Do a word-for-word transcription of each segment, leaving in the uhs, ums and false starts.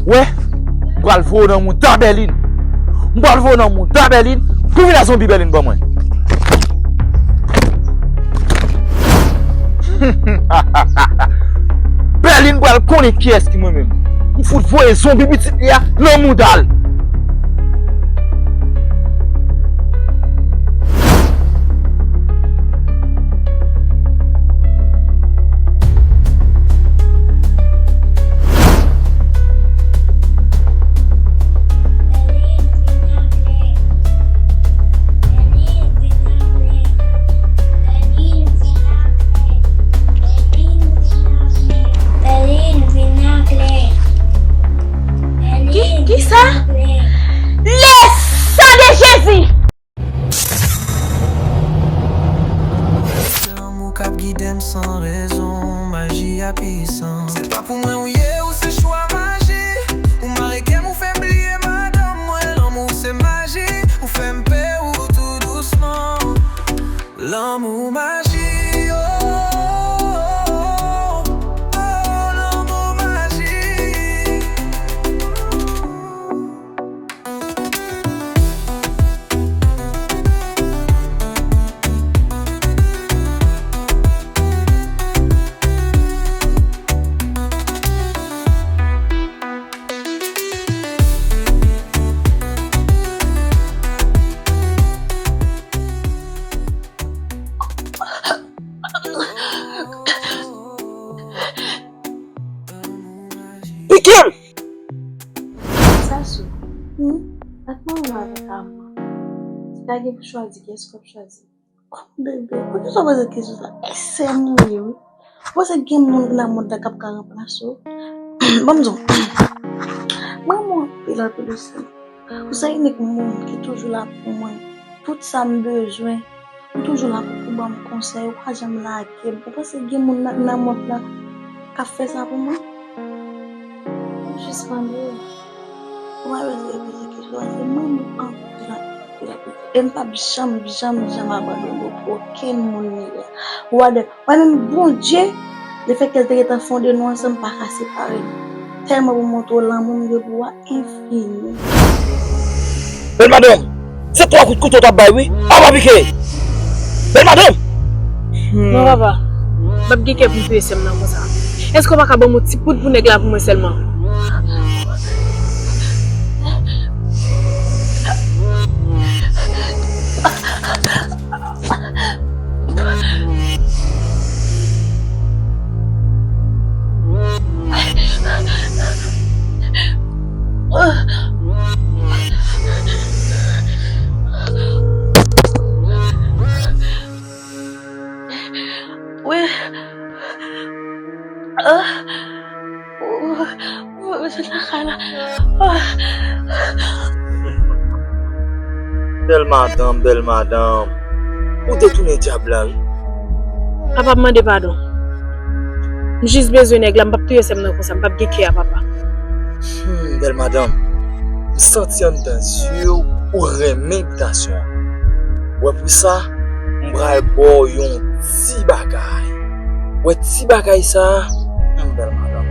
Wè, m pral voye w nan mouda Bèlin. M pral voye w nan mouda Bèlin. Kouvida zonbi Bèlin ban mwen. Bèlin pral konnen kiyès ki mwen menm. M fout voye zonbi pitit li a nan mouda l. Ki, kisa? Le san de Jezi! Se lanmou k ap gide m san rezon, maji a pisan. Se pa pou mwen ou ye, ou se chwa maji. Ou mare kè m, ou fè m bliye madanm mwen. Lanmou se maji, ou fè m pè ou tou dousman. Lanmou maji, oh, oh, oh, oh, lanmou maji. Pike m! Sasou, hmm? Ak manman avèk Arman, si ta gen pou chwazi, kiyès w ap chwazi? Oh, bebe, poukisa w poze kesyon sa? Èske se nou ye, wi? Ou panse gen moun nan mond la k ap ka ranplase w? Ban m di w, m renmen w anpil, anpil osi. Ou se inik moun ki toujou la pou mwen. Tout sa m bezwen, ou toujou la pou, pou ban m konsèy, ou pa janm lage m. Ou panse gen moun nan, nan mond lan k ap fè sa pou mwen? M jis mande w. Ou pa bezwen repoze kesyon an, se manman anpil, anpil, anpil. E m p ap janm, janm, janm abandone w pou okenn moun li ye. Ou pa de, mwen menm Bondye, lefètke l te gentan fonde nou ansanm, pa ka separe nou. Tèlman pou montre w lanmou m gen pou ou a enfini. Bèl madanm, se twa kout kouto w t ap bay, wi. Apa pike! Bèl madanm! Non, papa. M p ap gen kè pou m touye sè m nan konsa. Èske w pa ka ban m yon ti poud pou nèg la pou mwen sèlman? Wi. Ah. Ou, ou, ou, se lakay la. Ah. Bèl madanm, bèl madanm. Ou detounen dyab la, wi. Papa, m mande padon. M jis bezwen nèg la, m p ap touye sè m nan konsa, m p ap gen kè a papa. Hmm, bèl madanm. M santi anndan zye w ou renmen bitasyon an. Wè pou sa, m pral ba w yon ti bagay. Wè ti bagay sa a, hmm, bèl madanm.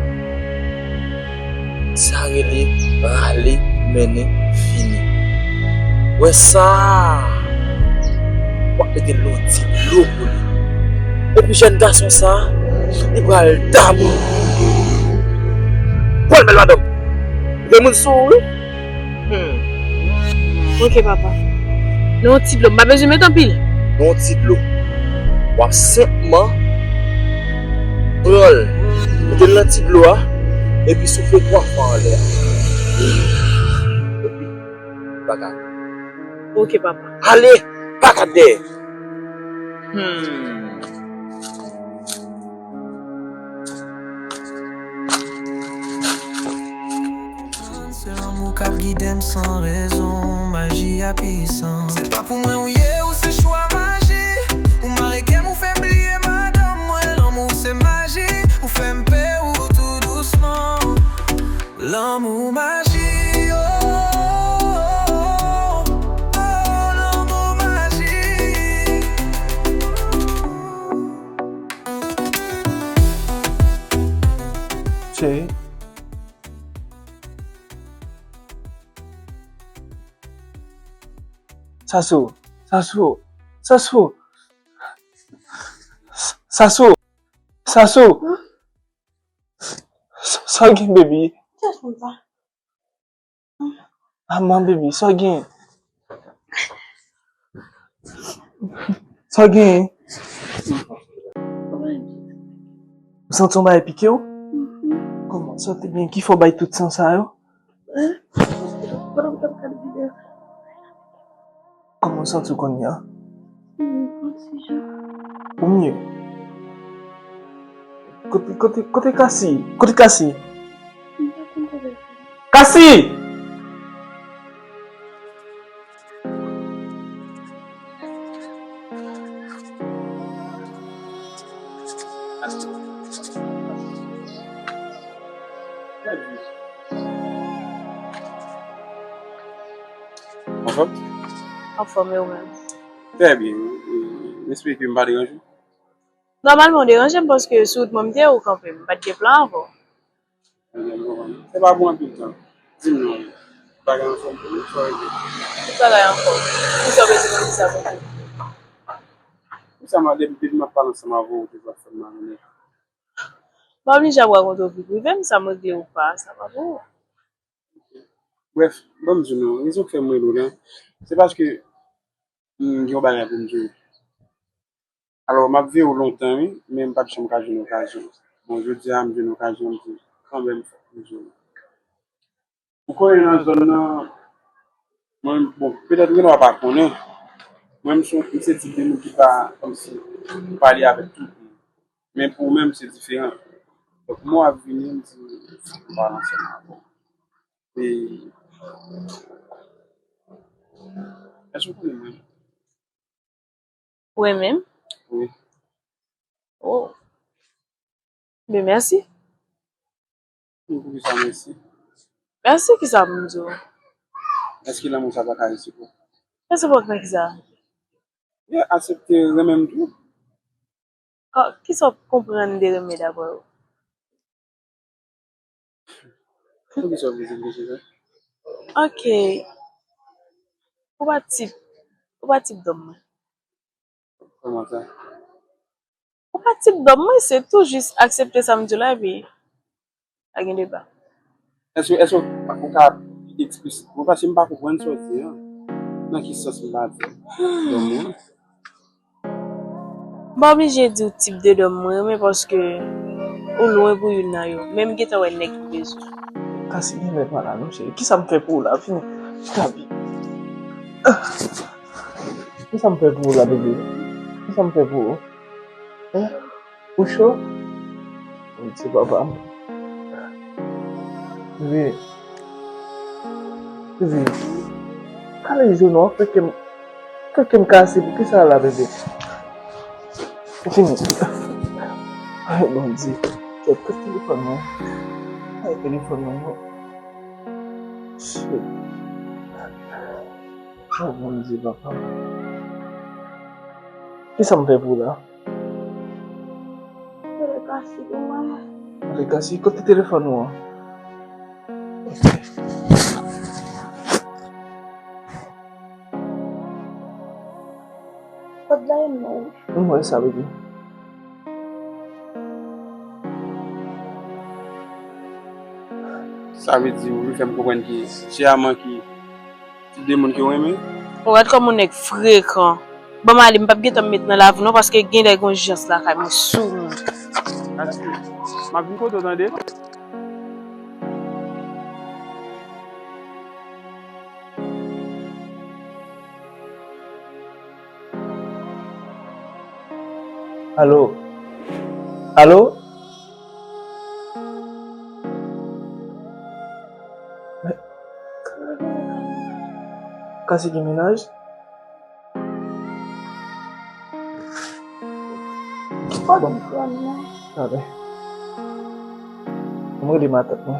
Sa rele rale, mennen, vini. Wè sa a, w ap mete l nan ti dlo pou li. Epi jèn gason sa a, li pral damou. Pran l, bèl madanm. Gen moun sou ou, wi. Hmm. Ok, papa. Nan yon ti dlo. M pa bezwen met anpil. Nan yon ti dlo. W ap senpman pran l, mete l nan ti dlo a, epi soufle twa fwa anlè a. Epi, bagay. Ok, papa. Ale, pa gad dèyè. Hmm. Se lanmou k ap gide m san rezon, maji a pisan. Se pa pou mwen ou ye, ou se chwa maji. Ou mare kè m, ou fè m bliye madanm mwen. Lanmou se maji, ou fè m pè ou tou dousman. Lanmou maji, oh, oh, oh, oh, lanmou maji. Cheri, Sassou, Sassou, Sassou, Sassou, Sassou. Sa w gen, baby? Kiyès moun sa? Manman, baby, sa w gen? Sa w gen? Ou santi yon bagay pike w? Kòman sa w te gen? Ki fè w bay tout san sa yo? Kòman w santi w kounye a? Ou mye? Kote, kote, kote Kasi? Kote Kasi? Kasi! Anfòm? Anfòm, e ou menm? Trè byen. M espere ke m pa deranje w. Nòmalman, w deranje m paske sou wout mwen m te ye, ou kanpe m. M pa t gen plan avè w. Se pa pou anpil tan. Di m non. Bagay anfòm pou ou, sa w regle. Tout bagay anfòm. Kisa w bezwen konn kisa pou ou? Kisa m a depi, depi m ap pale ansanm avè w, ou toujou ap fè m malonèt. M pa oblije ap rakonte w vi prive m, sa m regle ou pa, sa pa pou ou. Brèf, ban m di w non, rezon k fè m rele w lan, se paske m gen yon bagay pou m di w. Alò, m ap veye w lontan, wi, men m pa t janm ka jwenn okazyon. Bon, jodi a, m jwenn okazyon, m di, kanmenm, fòk m di w. Ou konnen nan zòn nan, mwen, bon, petèt gen dwa pa konnen, mwen, m se, m se tip de moun ki pa, kòmsi, pale avèk tout moun. Men pou ou menm, se diferan. Donk, mwen ap vini, m di, m pale ansanm avè w. E, èske w konnen mwen? Ou renmen m? Wi. Oh. Ben, mèsi. Poukisa mèsi? Mèsi, kisa pou m di w? Èske lanmou sa pa ka resipwok? Resipwok nan kisa? Yeah, aksepte renmen m tou. Kisa w konprann de renmen daprè w? Poukisa w vle di m kesyon sa? Ok. Ou pa tip, ou pa tip dòm mwen. Kòman sa? Ou pa tip dòm mwen, se tou jis aksepte sa m di w la, epi pa gen deba. Èske, èske ou ka eksplisit mwen? Paske m pa konprann sa w di an. Nan ki sans m pa di dòm mwen? M pa oblije di w tip de dòm mwen renmen paske ou lwen pou youn nan yo. Men m gentan wè nèg m bezwen. Kasi gen lè pa la non, cheri. Kisa m fè pou ou la? Vini. Chita byen. Kisa m fè pou ou la, bebe? Kisa m fè pou ou? Hein? Ou cho? Bondye papa m. Bebe. Bebe. Kale je nou an, fè ke m, fè ke m kase. Poukisa la, bebe? Ou fini? Ay, Bondye. Kèt, kèt telefòn mwen. Ay, telefòn mwen, non. Shit. Oh, Bondye, papa. Kisa m fè pou ou la? Rele Kasi pou mwen. Rele Kasi, kote telefòn ou an? Kot la e non? M wè sa, bebe. Sa vle di, ou vle fè m konprann ki se Aman ki tip de moun ke w renmen? Ou gad kòman yon nèg frekan. Ban m ale, m p ap gentan met nan lavi w non, paske gen lè gon jans lakay mwen sou moun. Kasi, m ap vin kote w tande. Alo? Alo? Men, Kasi gen mennaj? Bon. Tande. Mwen rele matant mwen.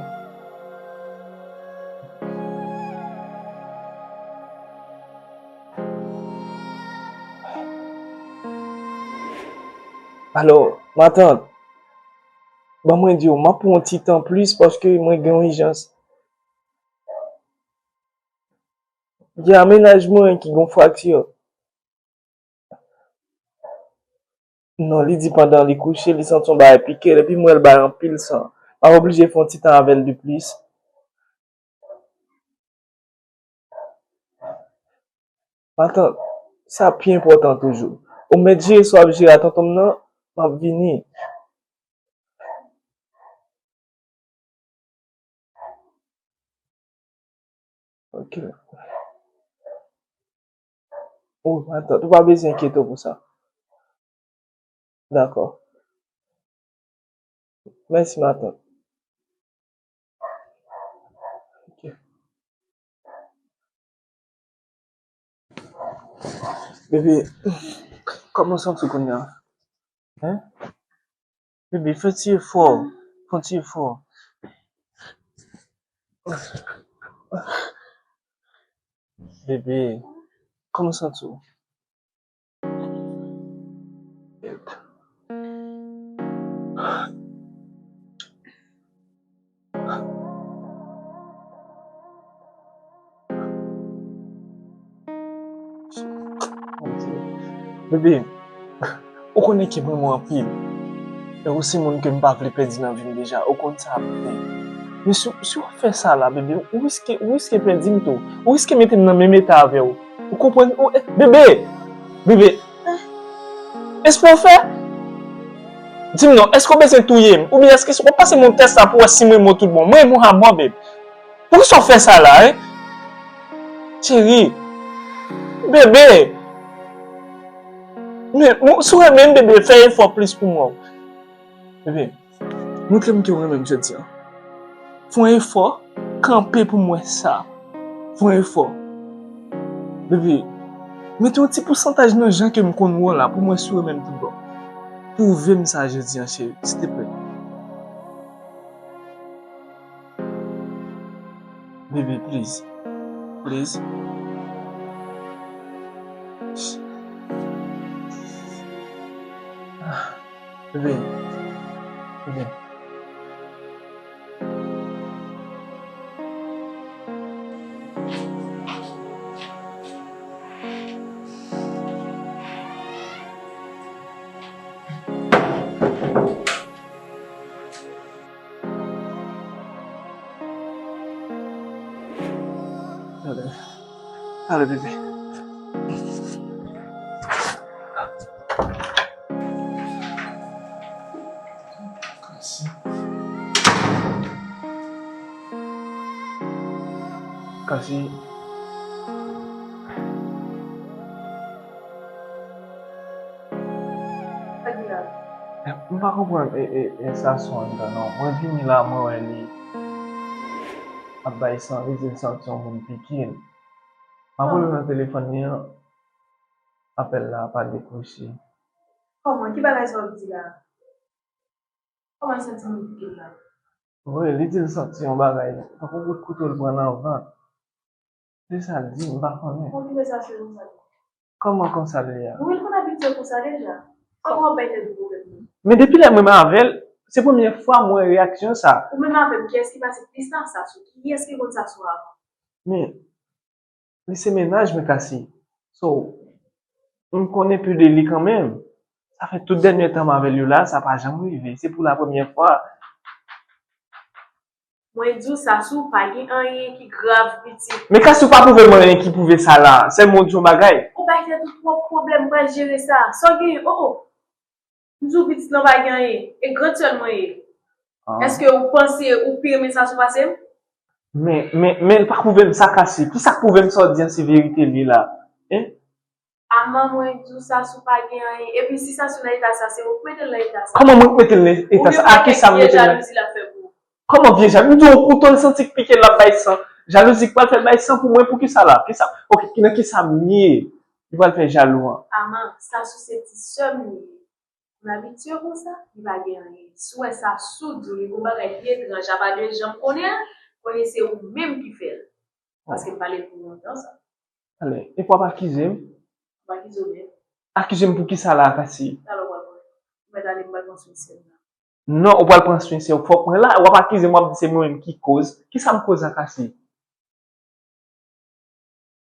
Alò, matant, ban mwen di w, m ap pran yon ti tan plis paske mwen gen yon ijans. Gen amenaj mwen ki gon fraktè. Non, li di pandan li kouche, li santi yon bagay pike l, epi m wè l bay anpil san. M ap oblije fè yon ti tan avè l de plis. Matant, sa pi enpòtan toujou. Ou mèt jere sa w ap jere a tonton m nan, m ap vini. Ok. Oh, matant, ou pa bezwen enkyete w pou sa. Dakò. Mèsi, matant. Ok. Bebe, kòman w santi w kounye a? Hein? Bebe, fè ti efò. Fè ti efò. Bebe, kòman w santi w? Bebe, ou konnen ke m renmen w anpil. E ou se moun ke m pa vle pèdi nan vi m deja. Ou konn sa byen. Men si, si w ap fè sa la, bebe, ou riske, ou riske pèdi m tou. Ou riske mete m nan menm eta avè w. Ou konprann? Ou, eh, bebe! Bebe! Espre w fè? Di m non, èske w bezwen touye m? Oubyen èske w ap pase m yon tès la pou w wè si m renmen w tout bon? Mwen renmen w amò, bebe. Poukisa w fè sa la, hein? Cheri. Bebe. Men, si w renmen m, bebe, fè efò plis pou mwen. Bebe, montre m ke w renmen m jodi a. Fè yon efò, kanpe pou m wè sa. Fè yon efò. Bebe, mete yon ti pousantaj nan jan ke m konn wè w la pou m wè si w renmen m tout bon. Pwouve m sa jodi a, cheri, silteplè. Baby, please. Please. Ah, baby. Baby. Ale. Ale, bebe. Kasi. Kasi. Sa ki la? M pa konprann e, e, e sa son anndan non. Mwen vini la, mwen wè li ap bay san, li di l santi yon moun pike l. M ap rele nan telefòn li an, apèl la pa dekwoche. Kòman? Ki bagay sa w ap di la? Kòman l santi moun pike l la? Wi, li di l santi yon bagay, tankou kout kouto l pran nan vant. Se sa l di, m pa konnen. Kòman konsa l ye a? Wi, l konn abitye konsa deja. Kòman w ap bay tèt ou pwoblèm nan? Men depi lè mwen menm avè l, se premye fwa m wè reyaksyon sa. Ou menm avè m, kiyès ki pase plis nan sa sou? Kiyès ki konn sa sou avan? Men, li se mennaj mwen, Kasi. So, m konnen pi de li kanmenm. Sa fè tout dènye tan m avè l yo la, sa pa janm rive. Se pou la premyè fwa. Mwen di w sa sou, pa gen anyen ki grav, pitit. Men Kasi, ou pa pwouve m anyen ki pwouve sa la. Sèlman w di yon bagay. Ou bay tèt ou twòp pwoblèm, m pral jere sa. Sa w genyen? O, o. M di w pitit lan pa gen anyen. E gran sè l mwen ye. Ah. Èske ou panse ou pi renmen Sasou pase m? Men, men, men l pa pwouve m sa, Kasi. Kisa k pwouve m sa w di an se verite l ye la? Hein? Aman, mwen di w Sasou pa gen anyen. Epi si Sasou nan eta sa, se ou k mete l nan eta sa. Kòman mwen k mete l nan eta sa? A kisa m mete l nan? Ou gen pakèt vye jalouzi l ap fè pou ou. Kòman vye jalouzi? M di w yon kouto l santi k pike l ap bay san. Jalouzi k pral fè l bay san pou mwen, pou kisa la? Kisa? Ok, nan kisa m ye? Li pral fè jalou an. Aman, Sasou se ti sè m li ye. M abitye konsa, li pa gen anyen. Si w wè Sasou di w li gon bagay pi etranj apa de jan m konnen an, konnen se ou menm ki fè l. Paske m pale l pou lontan sa. Ale, epi w ap akize m? M pa akize w menm. Akize m pou kisa la, Kasi? Talè w pral pran. Ou mèt ale, m pral pran swen sè m nan. Non, ou pral pran swen sè w. Fòk mwen la, w ap akize m, w ap di se mwen menm ki koz. Kisa m koz la, Kasi?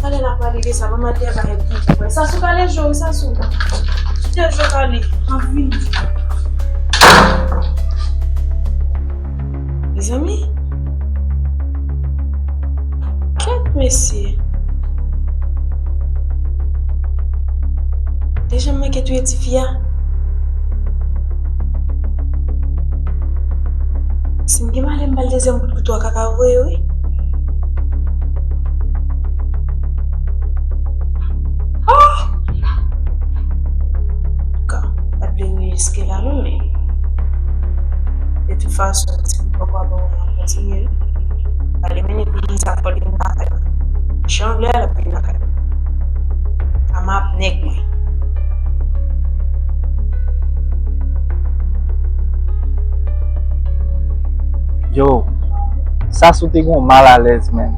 Talè n a pale de sa, manman te bay di pou mwen. Sasou, kale je w, Sasou. Kite je w kale. M ap vini. Mezanmi. Kèt mesye. Deja m manke touye tifi a. Si m gen malè, m ba l dezyèm kout kouto a, kaka voye, wi. Oh! Ka, pa t vle rive jiske la, non, men. De tout fason, ti poko a bon, mwen ap kontinye, wi. Pale mennen peyi sa, fò li vin lakay mwen. Jan vle a, l ap vin lakay mwen. Ama ap nèg mwen. Yo, Sasou te gen yon malalèz, menn.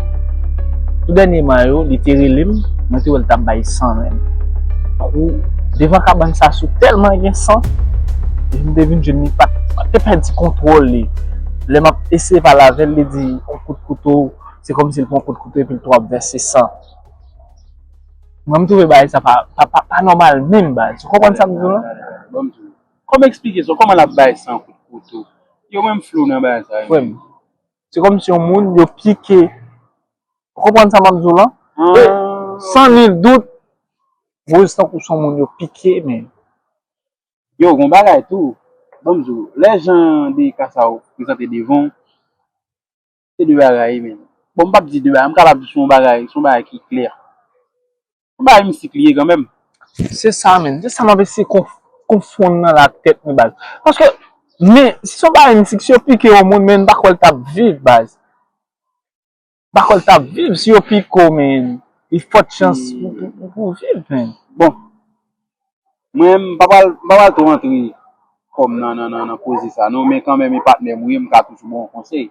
Tou dènyèman yo, li te rele m, mwen te wè l t ap bay san, menn. Kou, devan kabann Sasou tèlman gen san, epi m te vin jwenn li pa t, pa t te pèdi kontwòl li. Lè m ap eseye pale avè l, li di, yon kout kouto, se kòmsi l pran yon kout kouto epi l tou ap vèse san. Mwen, m twouve bagay sa pa, pa, pa, pa nòmal menm, baz. Ou konprann sa m di w lan? Bon, m di w. Kòman eksplike sa? Kòman l ap bay san kout kouto? Yo menm flou nan bagay sa yo. Frè m, se kòmsi yon moun yo pike. Ou konprann sa m ap di w lan? Ah. E, san nil dout, Rose tankou se yon moun yo pike, men. Yo, gon bagay tou. Ban m di w, lè jan de ka sa yo prezante devan w, se de bagay, men. Bon, m p ap di de bagay, m kapab di se yon bagay, se yon bagay ki klè. Yon bagay mistik li ye kanmenm. Se sa menm. Se sa m ap eseye konf-, konfonn nan la tèt mwen, baz. Paske, men, si se yon bagay mistik, si yo pike yon moun, men m pa kwè l t ap viv, baz. M pa kwè l t ap viv si yo pike w, men. Li fòt chans pou, pou, pou, pou w viv, men. Bon, mwen, m pa pral, m pa pral twò antre kò m nan, nan, nan, nan koze sa, non, men kanmenm, e patnè m ou ye, m ka toujou ba w konsèy.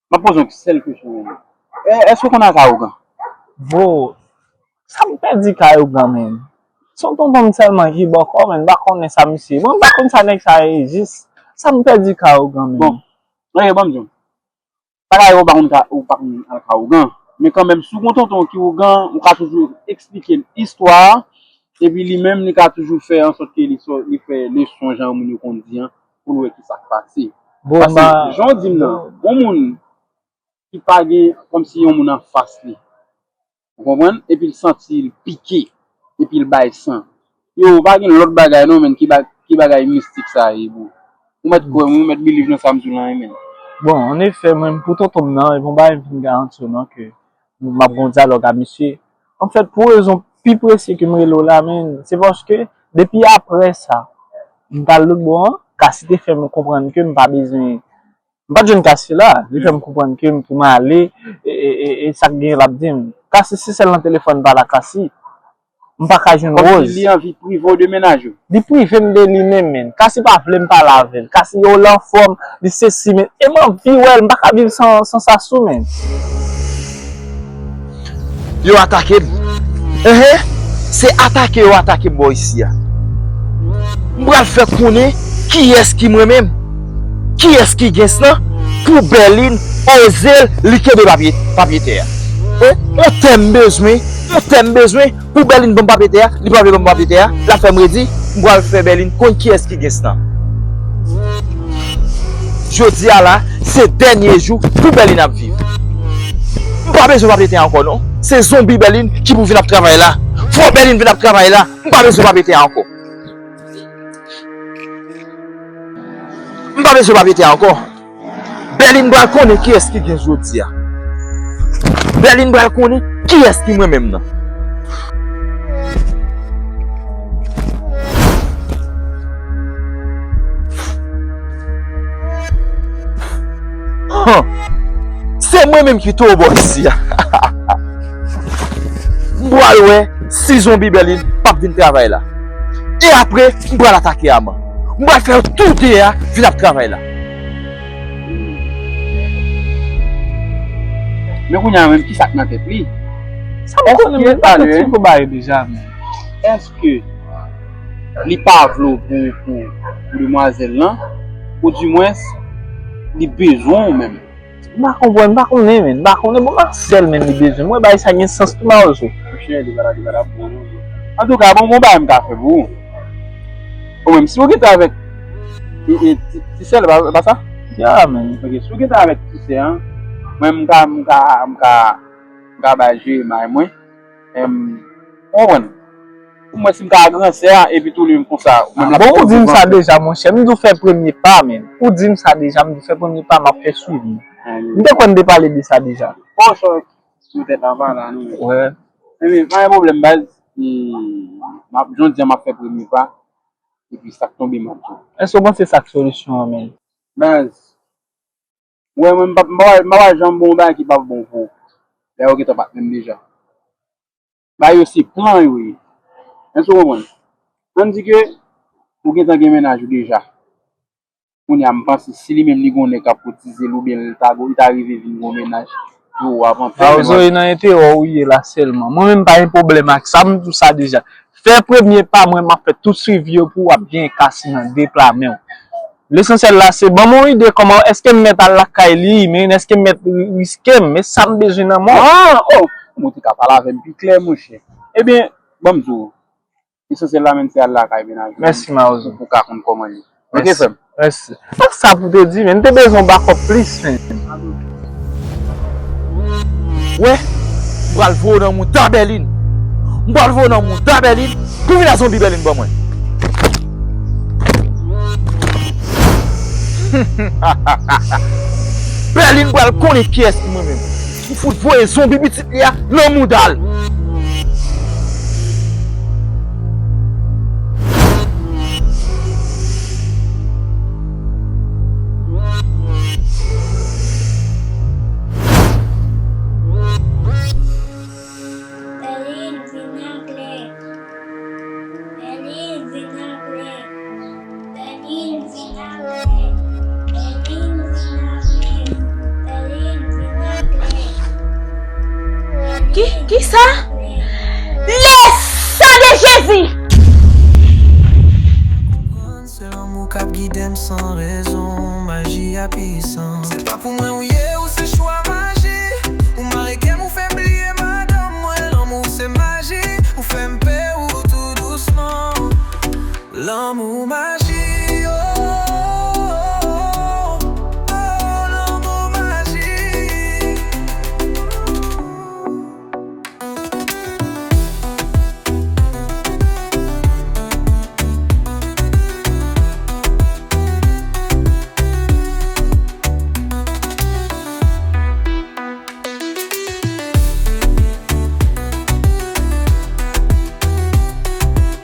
M ap poze yon sèl kesyon, men. E, èske w konn al kay ougan? Bro, sa m pèdi kay ougan, men. Se yon tonton m sèlman ki bòkò, men. M pa konnen sa misye. Mwen, m pa konn sa nèg sa ye, jis. Sa m pèdi kay ougan, men. Bon, ok, ban m di w. Pa ka ou pa konn ka, ou pa konn al kay ougan. Men kanmenm, si w gon tonton ki ougan, ou ka toujou eksplike l istwa a, epi li menm, li ka toujou fè ansòt ke li sò-, li fè leson jan moun yo konn di an, pou l wè ki sa k pase. Bon, paske, jan w di m nan, yon moun ki pa gen, kòmsi yon moun anfas li, ou konprann? Epi l santi l pike, epi l bay san. Yo, pa gen lòt bagay non, men, ki ba-, ki bagay mistik sa ye, bro. Ou mèt kwè m, ou mèt believe nan sa m di w la, men. Bon, an efè, mwen, pou tonton m nan, e bon bagay m fin garanti w non, ke m ap gon dyalòg a misye. Anfèt, pou rezon pi presi ke m rele w la, men, se paske, depi apre sa, m t al lòt bò an, Kasi te fè m konprann ke m pa bezwen M pa t jwenn Kasi la, li fè m konprann ke m pou m ale, e, e, e, e sa k genyen l ap di m. Kasi, se sèl nan telefòn pa la, Kasi. M pa ka jwenn Rose. Kòmsi li anvi prive w de mennaj ou. Li prive m de li menm, men. Kasi pa vle m pale avè l. Kasi, yo, l anfòm, li sesi, men. E m anvi wè l, m pa ka viv san, san Sasou, men. Yo atake m. Enhen, se atake yo atake m bò isi a. M pral fè konnen kiyès ki mwen menm. Kiyès ki gens lan pou Bèlin oze l, li kenbe papye, papye tè a. E, yon tè m bezwen, yon tè m bezwen pou Bèlin ban m papye tè a, li pa vle ban m papye tè a, l ap fè m redi, m pral fè Bèlin konn kiyès ki gens lan. Jodi a la, se dènye jou pou Bèlin ap viv. M pa bezwen papye tè a ankò non. Se zonbi Bèlin ki pou vin ap travay la. Fò Bèlin vin ap travay la. M pa bezwen papye tè a ankò. M pa bezwen papye tè a ankò. Bèlin pral konnen kiyès ki gen jodi a. Bèlin pral konnen kiyès ki mwen menm nan. Han! Se mwen menm ki toro bò isi a. M pral wè si zonbi Bèlin p ap vin travay la. E apre, m pral atake Aman. M pral fè yo tou de a vin ap travay la. Men kounye a menm, ki sa k nan tèt li? Sa m konnen, men, m pa fè ti kou bagay deja, men. Èske li pa vle w pou, pou, pou demwazèl lan? Oudimwens, li bezwen w menm? M pa konprann, m pa konnen, men. M pa konnen, bon, Marcel, men, li bezwen. Mwen, bagay sa gen sans tou, Mawozo. Monchè, li pa ta, li pa ta bon, non. Antouka, bon, bon, bagay m ka fè pou ou. Ou menm, si ou gentan avèk, e, e, ti, ti sè, pa, pa sa? Ya, men. Ok, si ou gentan avèk ti sè, an, mwen, m ka, m ka, m ka, m ka bay Jeremie mwen. Em, ou konprann? Pou mwen, si m ka a gran sè a, epi tou li menm konsa, ou menm l ap bon, ou di m sa deja, monchè. M di w fè premye pa, men. Ou di m sa deja, m di w fè premye pa, m ap fè swiv li. M te kwè n te pale de sa deja. Bon, chòk sou tèt la, pa la, non. Wè. Ebyen, pa gen pwoblèm, baz. E, m ap, jodi a, m ap fè premye pa. Epi, sa k tonbe, m ap di w. Èske w panse sa k solisyon an, men? Baz, wè, mwen, m pa, m pa, m pa janm bon bagay ki pa bon pou ou. Lè yo gentan pa t menm deja. Bagay yo se plan yo ye. Èske w konprann? Ann di ke ou gentan gen mennaj ou deja. Kounye a, m panse si li menm li gon nèg k ap koutize l oubyen l ta, li ta rive vin gon mennaj, yo w ap anpil. Mawozo, e nan enterè w ou ye la sèlman. Mwen menm pa gen pwoblèm ak sa, m di w sa deja. Fè premye pa, mwen m ap fè tout swivi yo pou w ap gen Kasi nan de pla men w. Lesansyèl la se ban m yon ide kòman, èske m mèt al lakay li, men èske m mèt ri-, riske m, men sa m bezwen nan mwen. Ah, oh! Ou te ka pale avè m pi klè, monchè. Ebyen, ban m di w, lesansyèl la, men se al lakay mennaj ou. Mèsi, Mawozo. Pou, pou ka konn kòman li. Ok, frè m. Mèsi. Sa pou te di, men m te bezwen backup plis, men. Wè, m pral voye w nan mouda Bèlin. M pral voye w nan mouda Bèlin pou vin a zonbi Bèlin ban mwen. Bèlin pral konnen kiyès ki mwen menm. M fout voye zonbi pitit li a nan mouda l. Sa? Le san de Jezi! Se lanmou k ap gide m san rezon, maji a pisan. Se pa pou mwen ou ye, ou se chwa maji. Ou mare kè m, ou fè m bliye madanm mwen. Lanmou se maji, ou fè m pè ou tou dousman. Lanmou maji.